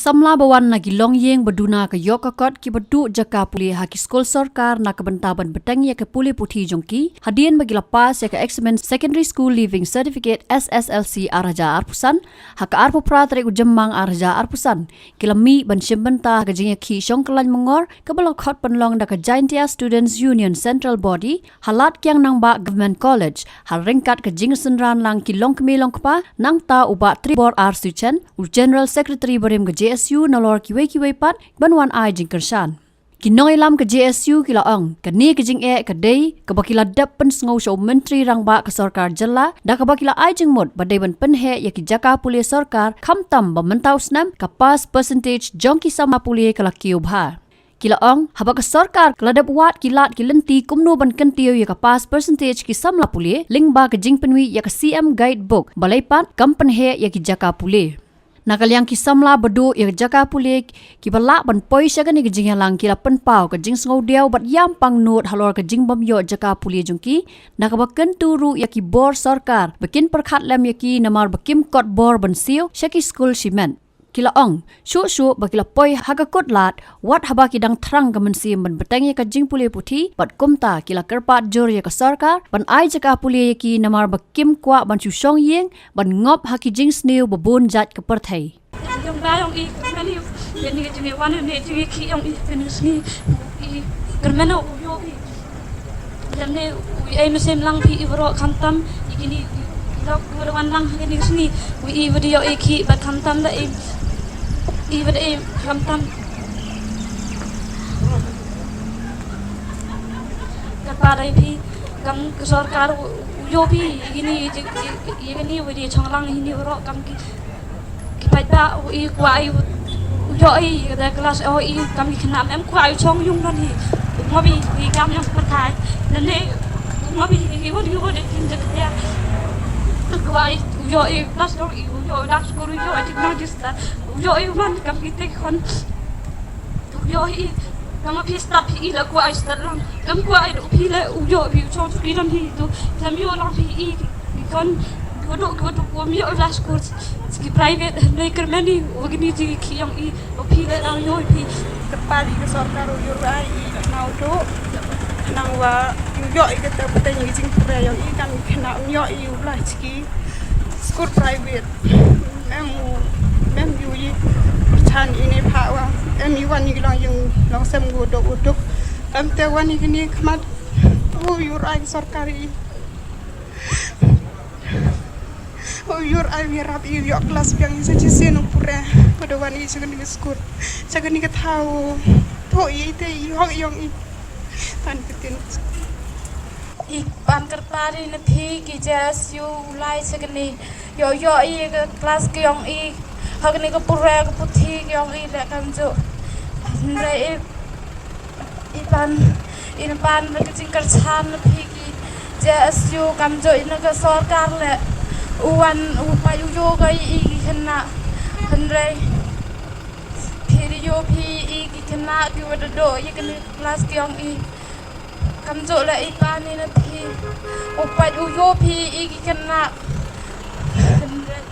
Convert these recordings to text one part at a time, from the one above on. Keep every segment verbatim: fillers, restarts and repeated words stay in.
samla ba wan na ki longïing ba duna ka ïoh ka kot kiba duh jaka pule ha ki skul sorkar na ka bynta ban bteng ïa ka pule puthi jong ki, hadien ba ki la pass ïa ka Examined Secondary School Leaving Certificate, S S L C, ar hajar arphew san, ha ka arphew phra tarik u Jymmang ar hajar arphew san, ki la mih ban shim bynta ha ka jingïakhih shongkyllaiñ mongor kaba la khot pynlong da ka Jaintia Students Union Central Body ha Ladkiang Nangbah Government College, ha ryngkat ka jingsynran lang ki longkmie longkpa, nangta u Bah Tribor R Suchen, u General Secretary barim ka J S U, nalor kiwei kiwei pat ban wan ai jingkyrshan. Ki nongïalam ka J S U ki la ong, kane ka jingeh ka dei kaba ki la dep pynsngew sha u Myntri Rangbah ka Sorkar Jylla, da kaba ki la ai jingmut ba dei ban pynheh ïa ki jaka pule sorkar, khamtam ba mynta u snem ka pass percentage jong ki samla pule ka la kiew bha. Ki la ong, haba ka sorkar ka la dep wad ki lad ki lynti kumno ban kyntiew ïa ka pass percentage ki samla pule, lyngba ka jingpynwih ïa ka C M Guidebook, balei pat kam pynheh ïa ki jaka pule. Na ka liang ki samla ba duh ïa ka jaka pule kiba lah ban poi sha kane ka jingïalang ki la pynpaw ka jingsngewdiaw bad ïam pangnud halor ka jingbym ïoh jaka pule jong ki, na kaba kyntu ruh ïa ki bor sorkar ba kin pyrkhat lem ïa ki namar ba kim kot bor ban siew sha ki skul shimet. Ki la ong, shuh shuh ba ki la poi ha ka kut lad, wat haba ki dang thrang ka mynsiem ban bteng ïa ka jingpule puthi, bad kumta ki la kyrpad jur ïa ka sorkar ban ai jaka pule ïa ki namar ba kim kwah ban shu shong ïing ban ngop ha ki jingsniew ba bun jait ka pyrthei. Jong ba jong i, kane, kane ka jingïawan ne jingïakhih jong i, kane ka sngi, i kyrmen u ïoh i. Lane u ei mynsiem lang phi i baroh khamtam i kine i lok u da wan lang ha kine ka sngi. U i ba da ïoh i khih bad khamtam da i, i ba da i khamtam. Ka pa dei phi kam ka sorkar u ïoh phi i kine i kine u di chong lang i kine baroh kam ki Ki paidbah, u i kwah i u ïoh i ka class, u i kam ki khynnah em kwah i chong ïung don hi. Ngop i i kam ïong pathai. Nane ngop i i wad i wad i tin jak dia. Kwah i u ïoh i class dong i u ïoh i dak skul u ïoh i tik nang jista. U ïoh i wan kam ki tek khon. Ïoh i, kam phi stad phi i la kwah i stad lang. Kam kwah i duk phi la u ïoh phi u chong phi don hi tu. Kam ïoh lang phi i, i kon, ko duk, ko duk, ko ïoh i la skul. Ski private, hynrei kyrmen i, u kini jingïakhih jong i, u phi la dang ïoh phi. Kyrpad i ka sorkar u ïoh rai i, na u duk. Nang wa, u ïoh i kata pyrthei i jingpyrthei jong i, kam khynnah ym ïoh i u blai ski. Skul private. Mem u, mem u i pyrchan i ne pha wa. Em i wan i long ïing long sem u duk u duk. Kam te wan i kini khmat. U ïoh rai sorkar i. U ïoh rai ïarap i ïoh class biang i sa chisien u pure. Pada wan i sa kani ka skul. Sa kani ka thaw. To i te i hok yong i. Tan ka tin. I pan kyrpad i na phi ki J S U u lai sa kani. Ïoh ïoh i ka class ki yong i. Ha kani ka pure ka puthi ki yong i le kam ju. Hynrei i, i pan, i na pan na ka jingkyrchan na phi ki J S U kam ju i na ka sorkar le. U wan u pa u ïoh ka i i ki khynnah. Hynrei phi ri ïoh phi i ki khynnah ki wa da doh i kani ka class ki yong i. Kam ju le i pan i na phi. U pa u ïoh phi i ki khynnah. Hynrei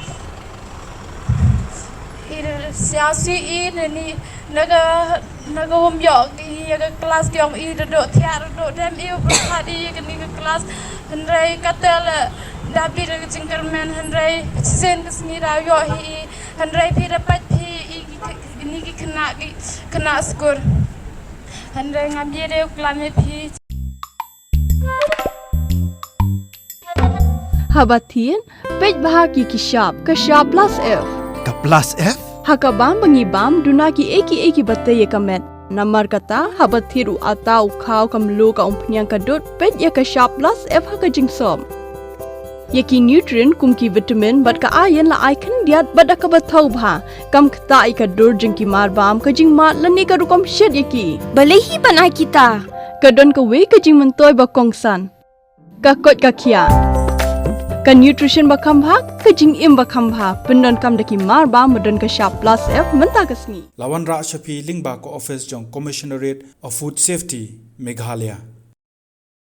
i siasi i ne ni na ka, na ka um ïoh i ya ka class ki yong i da doh thiah da doh dem i u pyrkhat i kani ka class. Hynrei kata le da phi da ka jingkyrmen hynrei shisien ka sngi da ïoh hi i. Hynrei phi da pait phi i ki, kini ki khynnah ki, khynnah skul. Hynrei ngam ïa dei u klam ïa phi. Haba thied, peit bha ki ki shap, ka shap plus F. Ka plus F? Ha ka bam ba ngi bam, duna ki ei ki ei ki ba tei ïa ka met. Namar kata, haba thied u ata u khaw ka mluh ka umphniang ka dud, peit ïa ka shap plus F ha ka jingsop. Ïa ki nutrient kum ki vitamin bad ka iron la ai khyndiat bad da kaba thaw bha. Kam ktah ïa ka dur jong ki mar bam, ka jingmad lane ka rukom shet ïa ki. Balei hi ban ai kita? Ka don kawei ka jingmyntoi ba kongsan. Ka koit ka khiah. Ka nutrition ba kham bha, ka jingim ba kham bha. Pyndonkam da ki mar bam ba don ka shap plus F mynta ka sngi. La wanrah sha phi lyngba ka office jong Commissionerate of Food Safety, Meghalaya.